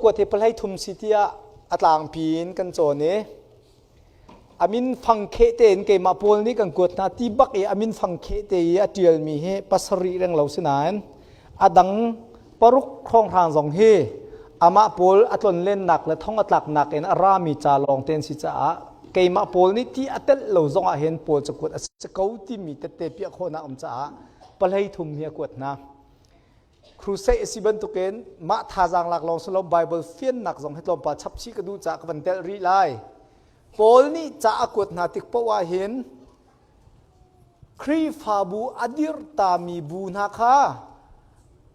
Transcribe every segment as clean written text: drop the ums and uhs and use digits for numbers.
Kuat hi pahlei thum si tiah a tlangpi in kan cawn i a min fang kheh tein keimah pawl nih kan kuat hna ti bak i a min fang kheh te i a ṭialmi hi pasarih reng lo si nain a dang paruk hrawnghrang zong hi amah pawl a tlonlennak le thong a tlaknak in a rami ca lawng te an si caah keimah pawl nih ti a telh lo zong ah hin pawl cakuat a si ko timi tette piah khawhnak um caah pahlei thum hi a kuat hna. Crusade a si bantukin mah thazaang lak lawng si lo Bible fiannak zong hi tlawmpal chap chih ka duh caah ka van telh rih lai. Paul nih ca a kuat hna tik paoh ah hin Khrihfabu a dirhtami bu hna kha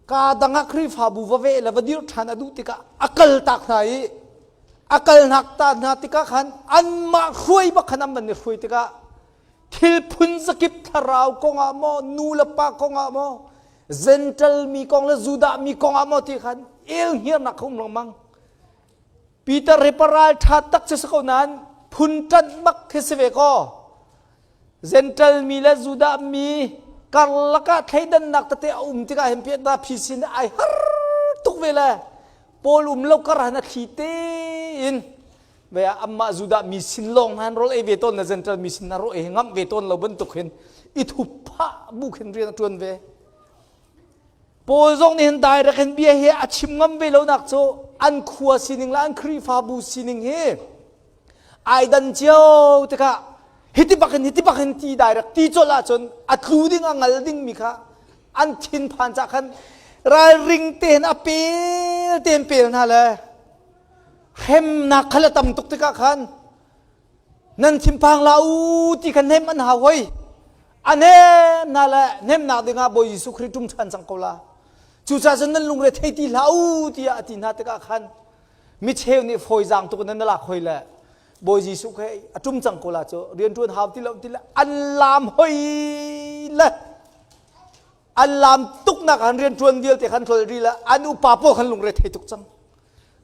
kaa dang ah Khrihfabu va veh le va dirh ṭhan a duh tikah a kal tak hna i a kalnak ta hna tikah khan anmah hruai bak khan an van i hruai tikah thil phun zakip thlarau kong ah maw nu le pa kong ah maw Gentle mi kong le Judah mi kong ah maw ti khan el hngirnak kha um lengmang. Peter hi paral ṭha tak cu si ko nain phun ṭanh bak khi si ve kaw. Gentle mi le Judah mi karlak ah thleidannak tete a um tikah hin piah phi sin ai har tuk ve le Paul um lo kar han a thli tein ve amah Judah mi sin lawng han rol ei ve tawn na Gentile mi sin na ro ei ngamh ve tawn lo bantuk hin i thup phah bu khin rian a tuan ve Paul zong nih hin direct hin bia hi a chim ngam ve lo nak cu an khua sining le an Khrihfabu sining hi ai dan cio tikah hiti bak in hiti bak in ti direct ti colh ahcun a tlu ding a ngal ding mi kha an thin phan ca khan ralring tein a pel tein pel hna le hremnak kha le tam tuk tikah khan nan thinphang la u ti kha hnem an hau hoi a hnem hna le hnemnak dingah Bawi Jesuh Khrih ṭum ṭhan cang ko la cucaah cun nan lungre thei ti hlah u tiah a ti hna tikah khan mi cheu nih fawizaang tuk in nan lak hoi le Bawi Jesuh kha a ṭum cang ko la cu rianṭuan hau ti lo ti le an laam hoi le an laam tuknak an rianṭuan vialte khan tlol ri le an upa pawl khan lungre thei tuk cang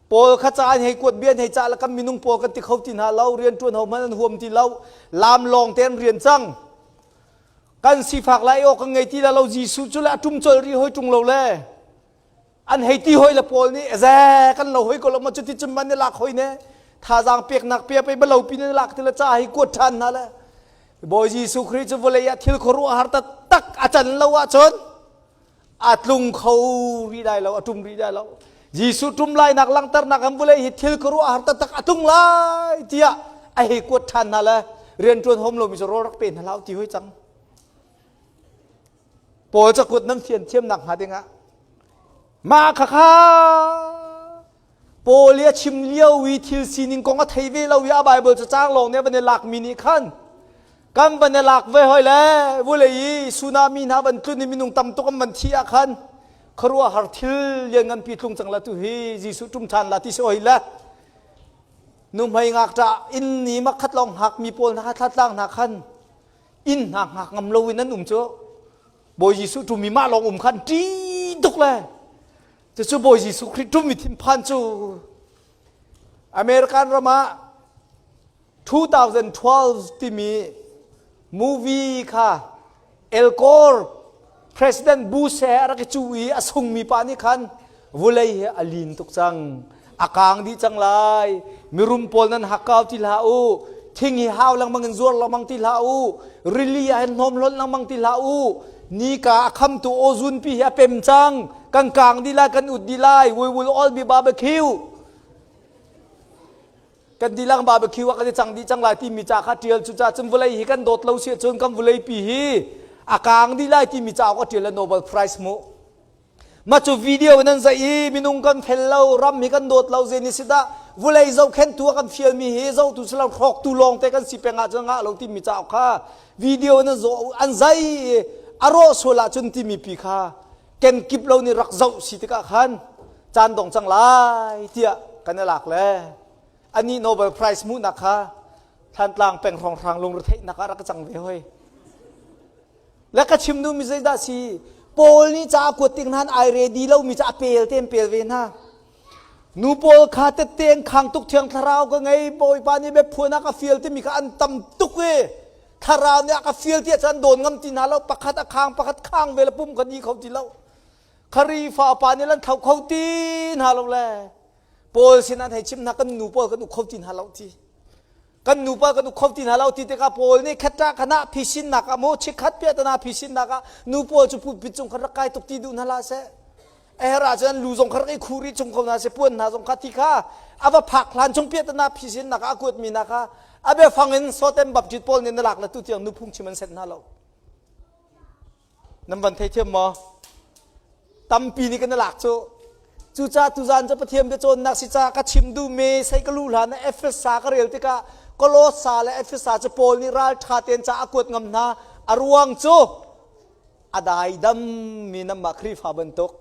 Paul kha ca an hei kuat bia an hei cah le kan minung pawl kan ti kho ti hna lo rianṭuan ho hmanh an huam ti lo lam lawng te an rian cang kan sifak lai aw kan ngei ti la lo Jesuh cu le a ṭum col ri hoi ṭung lo le an hei ti hoi le Paul nih ze kan lo hoi ko lo ma cuti cun man ni lak hoi ne thazaang peknak pe pe balo pi ne lak ti le ca hi kuat ṭhan hna le Bawi Jesuh Khrih cu vawlei ah thil khuaruahhar taktak a can lo ahcun a tlung kho rih lai lo a ṭum rih lai lo Jesuh ṭum lainak langhternak an vulei hi thil khuaruahhar taktak a tlung lai tiah a hei kuat ṭhan hna le rianṭuan hom lomi cu rawl rak pe hna hlah ti hoi cang Paul cakuat nan fian thiamnak hnga dingah mah khakha Paul i a chim lio i thil sining kong a thei ve lo i a Bible cacang lawng nih a van i lakmi nih khan kan van i lak ve hoi le vulei i tsunami hna van tlun i minung tam tuk an van thi ah khan khuaruahhar thil liannganpi tlung cang la tu hi Jesuh ṭum ṭhan la ti si oi le nuhmei ngakṭah inn ni makhat lawng hngak mi pawl hna thlatlang hna khan inn hna hngak ngam lo in an um cu Bawi Jesuh ṭum i mah lawng um khan ṭi tuk le Cucu Bawi Jesuh Khrih ṭum i thinphan cu American ram ah 2012 timi movie kha El Gore President Bush he a rak i cuh i a sungmi pa nih khan vulei hi a lin tuk cang a kaang dih cang lai mirum pawl nan hakkau ti hlah u thing hi hau lengmang in zuar lengmang ti hlah u rili ah hin hnawm hlawnh lengmang ti hlah u nika a khamtu ozone pi hi a pem cang kan kaang dih lai kan ut dih lai we will all be barbecue kan dilang barbecue ah kan i cang dih cang lai timi ca kha tial cu ca cun vawlei hi kan dawt lo si cun kan vawlei pi hi a kaang dih lai timi ca a tial le Nobel Prize mu Ma cu video nan zaih i minung kan fel lo, ram hi kan dawt lo zei ni si dah vulei zohkhenhtu a kan fialmi hi zohtu si lo hrawktu lawng te kan si peng ahcun ngah lo timi cauk kha video nan zoh an zai i a rawh sual ahcun timi pi kha kenkip lo nih rak zoh si tikah khan caan dong cang lai tiah kan i lak le anih Nobel Prize hmuhnak kha Thantlang peng hrawnghrang lungretheihnak ah rak cang ve hoi. Le ka chim duhmi zeidah si? Paul nih ca a kuat tik hna ai ready lomi ca a pel te pel ve hna. Nu pawl kha tette an khang tuk thiang thlarau ka ngei Bawipa nih biaphuan a ka fial timi kha an tam tuk i thlarau nih a ka fial tiah cun dawn ngam ti hna lo pakhat a khang pakhat khang ve le pum ka ni kho ti lo Kharifa pa nih lan thlo kho ti hna lo le. Paul sin an hei chim hna kan nu pawl kan uk kho ti hna lo ti. Kan nu pawl kan uk kho ti hna lo ti tikah Paul nih khatta khana phisinnak ah mu chikhat piahtana phisinnak ah nu pawl cu pulpit cung khan rak kai tuk ti duh hna hlah seh. A herh ahcun an lu zong kha rak i khuh rih chung ko hna seh puan hna zong kha ti kha a va phak hlan chung piahtana phisinnak ah a kuatmi hna kha a biafang in Sotem Baptist pawl nih na lak le tu tiang nu phungchim an senh hna lo. Nan van theithiam maw? Tampi nih kan i lak cu. Cucaah tuzaan cu Pathian biacawnnak si caah ka chim duhmi sei ka luh hlan ah Efesa ka rel tikah Kolossa le Efesa cu Paul nih ralṭha tein ca a kuat ngam hna. A ruang cu a daidammi nanmah Khrihfa bantuk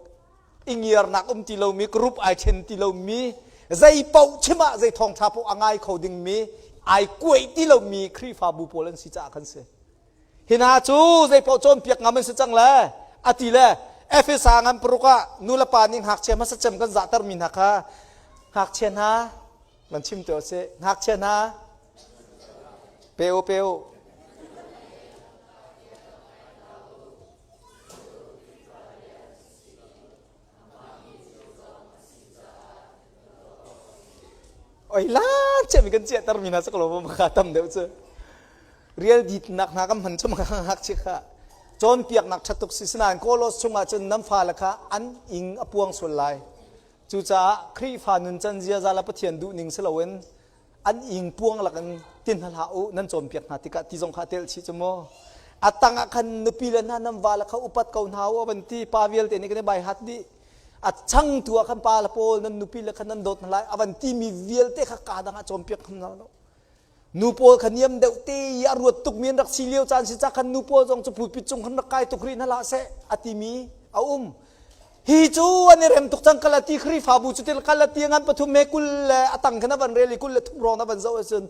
i ngiarnak um ti lomi group ai ṭhen ti lomi zei paoh chim ah zei thawngṭha paoh a ngai kho dingmi ai kuaih ti lomi Khrihfabu pawl an si caah khan si. Hi hna cu zeipaoh cawnpiak ngam an si cang le a ti le Efesa ngan paruk ah nu le pa nih ngakchia hmasa cem kan zahtermi hna kha ngakchia hna nan chim te sih ngakchia hna pe u pe u Oi la cem kan chiahter mi hna cu ka lo kha tam deuh cu rial ditnak hna kan hman chung ngakchia kha cawnpiaknak ṭha tuk si sinain Kolos chungah cun nan fale kha an ing a puang sual lai cucaah Khrihfa nuncan ziaza le Pathian duhning si loin an ing puang lakin ti hna hlah u nan cawnpiak hna tikah ti zong kha a telh chih cu mu a tang ah khan nupi le hna nan vale kha upat ko hna u a van ti pa vialte nih kan i bai hat dih a changtu ah khan pa le pawl nan nupi le khan nan dawt hna lai a van timi vialte kha kaa dang ah cawnpiak hna lo Nu pawl kha niam deuh te i a ruat tukmi an rak si lio caan si ca khan nu pawl zong cu pulpit cung khan rak kai tuk rih hna hlah seh a timi a um. Hi cu an i rem tuk cang Galati Khrihfabu cu til Galati ngan pathum he 20 le a tang khan a van rel i 23 rong a van zoh ahcun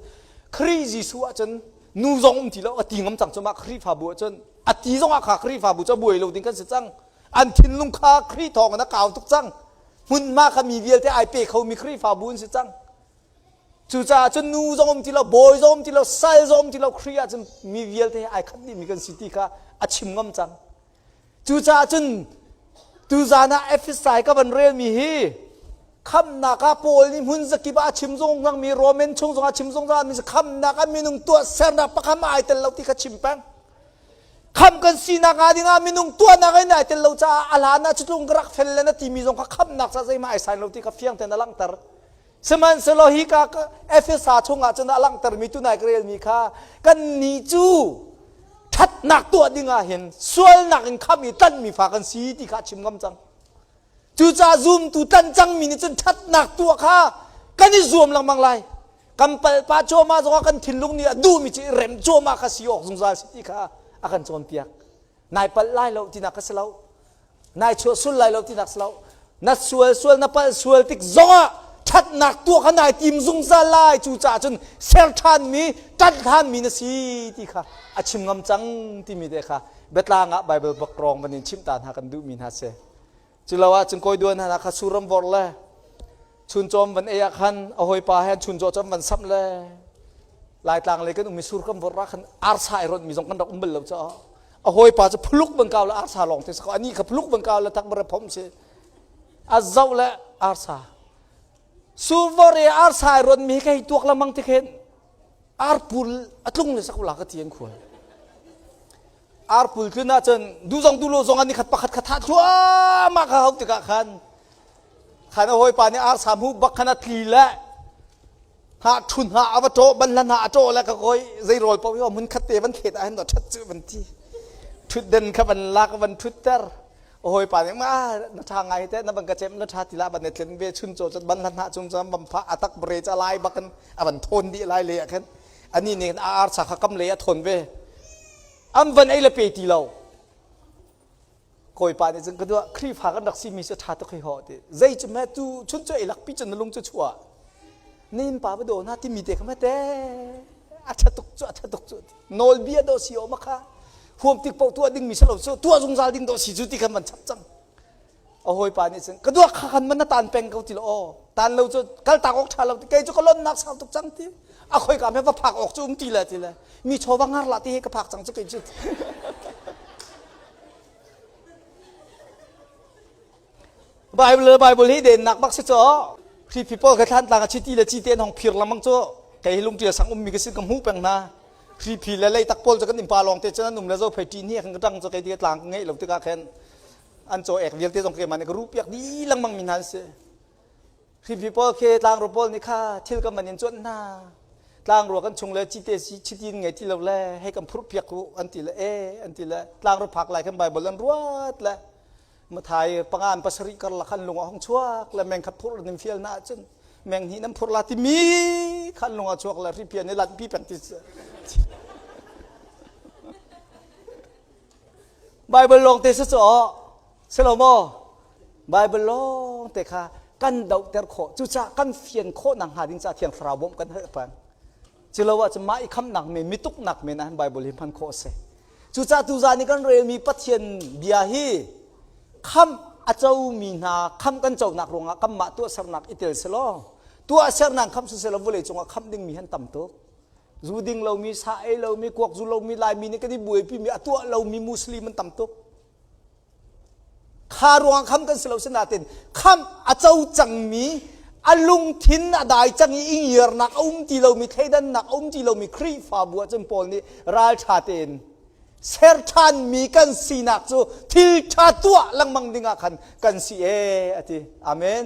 Khrih Jesuh ahcun nu zong um ti lo a ti ngam cang cu mah Khrihfabu ahcun a ti zong ah kha Khrihfabu cu a buai lo ding kan si cang an thinlung kha Khrih thawng in a kau tuk cang hmunhma kha mi vialte ai pe khomi Khrihfabu an si cang Cucaah cun nu zong um ti lo, bawi zong um ti lo, sal zong um ti lo, Khrih ah cun mi vialte he ai khat dihmi kan si ti kha a chim ngam cang. Cucaah cun tuzaan ah Efesai ka van relmi hi khamnak ah Paul nih hmun zakip ah a chim zungzalmi Roman chung zongah a chim zungzalmi khamnak ah minung tuahsernak pakhat ai tel lo ti kha chim peng. Kham kan sinak hnga dingah minung tuahnak in ai tel lo caah a hlan ah cutlung ka rak fel le na timi zong kha khamnak ca zeihmah ai sain lo ti kha fiang tein a langhter. Sihmanhsehlaw hika Efesa chungah cun a langhtermi tunai ka relmi kha kannih cu ṭhatnak tuah dingah hin sualnak in khamh i tlanhmi fa kan si ti kha a chim ngam cang. Cucaah zumtu tlanh cangmi nih cun ṭhatnak tuah kha kan i zuam lengmang lai. Kan palh pah cuahmah zongah kan thinlung nih a duhmi cu i rem cuahmah kha si awk zungzal si ti kha a kan cawnpiak. Nai palh lai lo tinak kha si lo. Nai chuah sul lai lo tinak si lo. Na sual sual na palh sual tik zongah ṭhatnak tuah kha nai tim zungzal lai. Cucaah cun ser ṭhanmi, ṭanh ṭhanmi na si ti kha a chim ngam cang timi te kha biatlang ah Bible bak rong van in chimh ta hna kan duhmi hna si. Culo ahcun kawi duan hna kha suram vorh le chuncawm van ei ah khan a hawipa he chuncaw cawm van samh le Laitlang lei kan um i sur kan vorh ah khan arsa ai rawnh mi zong kan rak um bal lo caah a hawipa cu phuluk van kau le arsa lawng te si ko ani kha phuluk van kau le tak bare phom si a zoh le arsa survor e arsa ai rawnh mi hi ka hei tuak lengmang ti khin arpul a tlung le sak ula ka ti an khual arpul tlun ahcun duh zong duh lo zong an i khat pakhat kha thah thluahmah kha hau tikah khan khan a hawipa nih arsa hmu bak khan a tli le ha ṭhun ha a va ṭawh ban hlan ha a ṭawh le ka kawi zei rawl paoh hi hmun khat te van thlet ah hin ṭhat cu van ti ṭhutden kha van lak van ṭhutter a hawipa nih ma na ṭha ngai te na van ka cem na ṭha ti la van ne tlen ve chun caw cun ban hlan ha cung cun van pha a tak bre ca lai bak in a van thawn dih lai le ah khan ani nih a arsa kha kam lei a thawn ve an van ei le pe ti lo kawipa nih cun ka duah Khrihfa kan rak simi cu ṭha tuk hi ho ti zei cu me tu chun cu ei lakpi cun na lung cu chuah na inn pa va daw na timi te kha ma te a ṭha tuk cu a ṭha tuk cu nawlbia do si o ma kha huam tik paoh tuah ding mi si lo cu tuah zungzal ding do si cu ti khan van chap cang a hawipa nih cun ka duak kha khan man na tan peng ko ti lo aw tan lo cu kal tak awk ṭha lo ti kei cu ka lonnak sau tuk cang ti a khoika me va phak awk cu um ti le ti le mi chaw va ngar la ti he ka phak cang cu kei cu Bible Bible hi dennak bak si caw. Hriphi pawl kha thlantlang a chiti le cite an hong phir lengmang cu kei hi lungṭial sang ummi ka si ka hmuh peng hna. Hriphi le leitak pawl cu kan innpa lawng te cun an um le zophei ṭi hni khan ka ṭang cu kei ti tlang ka ngeih lo tikah khan an caw ek vialte zong keimah nih ka ruh piak dih lengmang mi hna an si. Hriphi pawl khi tlangro pawl nih kha thil kan van in cuanh hna. Tlangrua kan chung le cite si chiti in ngei ti lo le hei kan phurh piak u an ti le e an ti le tlangro phak lai khan Bible an ruat le Mathai panga an pasarih karlak an lung a hung chuak le meng khat phurh nan fial na ahcun meng hnih nan phurh la timi khan lung a chuak le ripian i lanhpi peng ti Bible lawng te si cu si lo maw Bible lawng te kha kan dohter khawh cucaah kan fian khawh nak hnga ding caah thiang thlarau bawmh kan herh peng Culo ahcun mah i khamnak men mituknak men ah Bible hi hman khawh a si. Cucaah tuzaan i kan relmi Pathian bia hi khamh a comi hna khamh kan conak ruangah kanmah tuahsernak i tel selaw tuahsernak khamh siselaw vawlei cungah khamh dingmi han tam tuk. Zu ding lomi, sa ei lomi, kuak zu lomi, Laimi nih kan i buaipimi a tuah lomi Muslim an tam tuk. Kha ruang kham kan si lo sinain khamh a co cangmi a lungthin a dai cang i ingiarnak a um ti lomi thleidannak a um ti lomi Khrihfabu ah cun Paul nih ralṭha tein ser ṭhanmi kan sinak cu thil ṭha tuah lengmang dingah khan kan si ee a ti. Amen.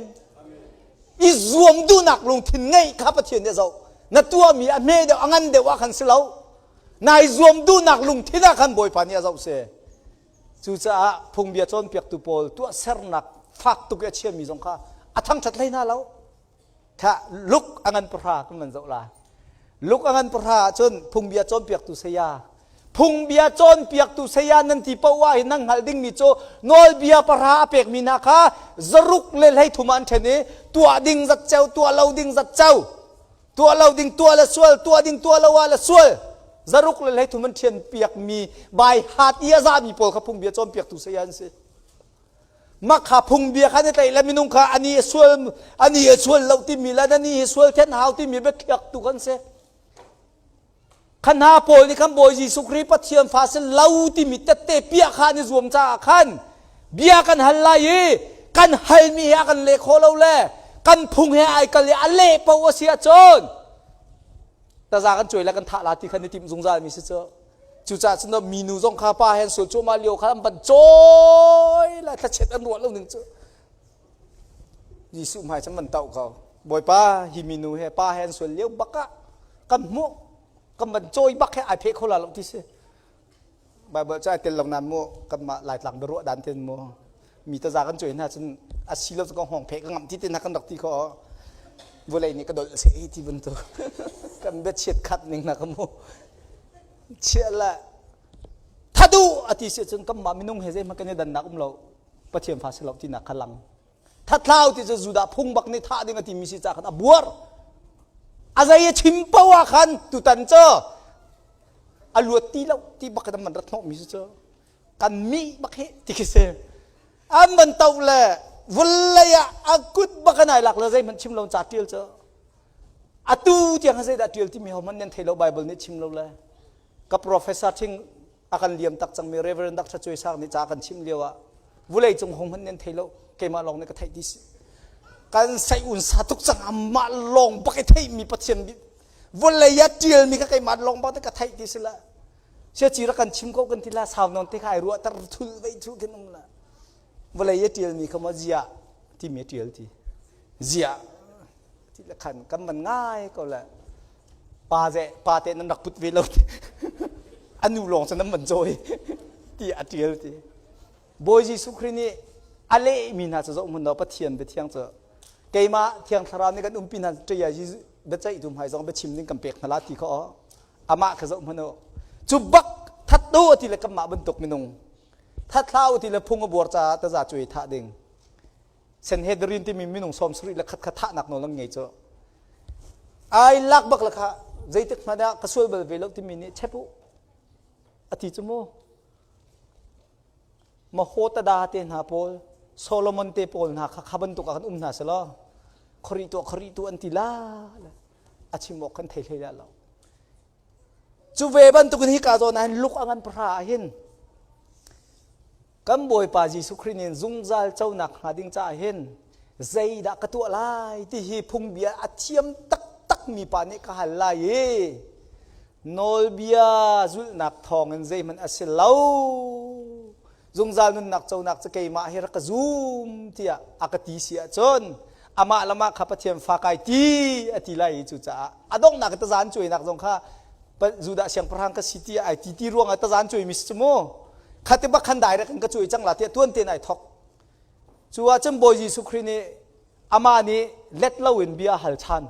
I zuam duhnak lungthin ngeih kha Pathian nih a zoh. Na tuahmi a hme deuh a ngan deuh ah khan si lo. Nai zuam duhnak lungthin ah khan Bawipa nih a zoh si. Cucaah phungbia cawnpiaktu pawl tuahsernak fak tuk i a chiami zong kha a thangṭhat hlei hna lo. Kha Luke a ngan pahra kan van zoh lai. Luke a ngan pahra ahcun phungbia cawnpiaktu saya phungbia cawnpiaktu saya nan ti paoh ah hin nan hngalh dingmi cu nawlbia pahra a pekmi hna kha zaruk le hleithum ah an ṭhen i tuah ding zatceo tuah lo ding zatceo tuah lo ding tuah le sual tuah ding tuah lo ah le sual zaruk le hleithum an ṭhian piakmi bai hat i a zami pawl kha phungbia cawnpiaktu saya an si makha phungbia kha ni tlaih le minung kha ani a sual ani a sual lo timi le ani hi sual then hau timi biakhiaktu kan si Kha hna pawl nih khan Bawi Jesuh Khrih Pathian fa si lo timi tette piah kha an i zuam caah khan bia kan hal lai i kan halmi he a kan leh khawh lo le kan phung he ai kal i a leh paoh a si ahcun taza kan cuai le kan thah la ti khan i timh zungzal mi si cu cucaah cun minu zong kha pa he an sual cuahmah lio kha an van cawi lai thlachet an ruah lo ning cu Jesuh hmai cun van tauh ko. Bawipa, hi minu he pa he an sual lio bak ah kan hmuh kan van cawi bak he ai pheh kho la lo ti si. Bible cu ai tel lo nan mu kanmah Laitlang biaruah dan ten mu mi taza kan cuai hna cun a si lo cu ka hngawng pheh ka ngamh ti te hna kan rak ti kho vulei nih ka dolh se ti bantuk kan biachiat khat ning na ka mu chia la thadu ati si cun kanmah minung he zeihmanh kan i dannak um lo Pathian fa si lo tinak kha lang. Thathlau ti cu Judah phung bak nih thah ding a timi si ca khan a buar. A zei a chim poah ah khan tutan cu a luat ti lo ti bak in an rat hnawh mi cu kan mi bak hi ti khi si. An van to le vulei ah a kut bak an ai lak le zeihmanh chim lo ca tial cu atu tiang zeidah tial timi ho hmanh nan thei lo Bible nih chim lo le ka professor thing a kan liam tak cangmi Reverend Dr. Cuai Sang nih ca kan chim lio ah vulei cung hung hmanh nan thei lo keimah lawng nih ka theih ti si kan sei un sa tuk cang amah lawng bak i theihmi Pathian vulei ah tialmi kha keimah lawng bak ka theih ti si la sia ci rak kan chim ko kan ti la sau non te kha ai ruah tar thul vei thu khin um la vulei a tialmi kha ma zia timi a tial ti zia ti le khan kan man ngai ko le pa ze pa te nan rak put ve lo ti anu lawng cu nan van cawi ti a tial ti Bawi Jesuh Khrih nih a lehmi hna cu zoh hmun lo Pathian biathiang cu keimah thiang thlarau nih kan umpi hna ṭia biaceihtu hmai zong biachim ding kan pek hna la ti kha aw amah kha zoh hmanh u cu bak that do ti le kanmah bantuk minung that hlah u ti le phung a buar caah taza cuai thah ding Sanhedrin timi minung sawm sarih le khat kha thahnak nawl an ngei cu. Ai lak bak le kha zeitik hmanh ah ka sual bal ve lo timi nih chep u a ti cu mu. Mahotada te hna pawl Solomon te pawl hna kha kha bantuk ah kan um hna selaw khori tuah khori tu an ti la a chim awk kan thei hlei la lo. Cu ve bantukin hi ka zawn ah hin luk a ngan pahra ah hin Kan Bawipa Jesuh Khrih nih zungzal conak hnga ding caah hin. Zeidah ka tuah lai ti hi phungbia a thiam taktak mi pa nih ka hal lai i nawlbia zulhnak thawngin zeihmanh a si lo. Zungzal nunnak conak cu keimah hi rak ka zum tiah a ka ti si ahcun amah le mah kha Pathian fa kai ti a ti lai i cucaah a donghnak i tazan cuainak zong kha Judah siangpahrang ka si ti ai ti ti ruangah tazan cuaimi si cu mu kha ti bak khan direct in ka cuai cang la tiah tuan tein ai thok. Cu ahcun Bawi Jesuh Khrih nih amah nih let loin bia hal ṭhan.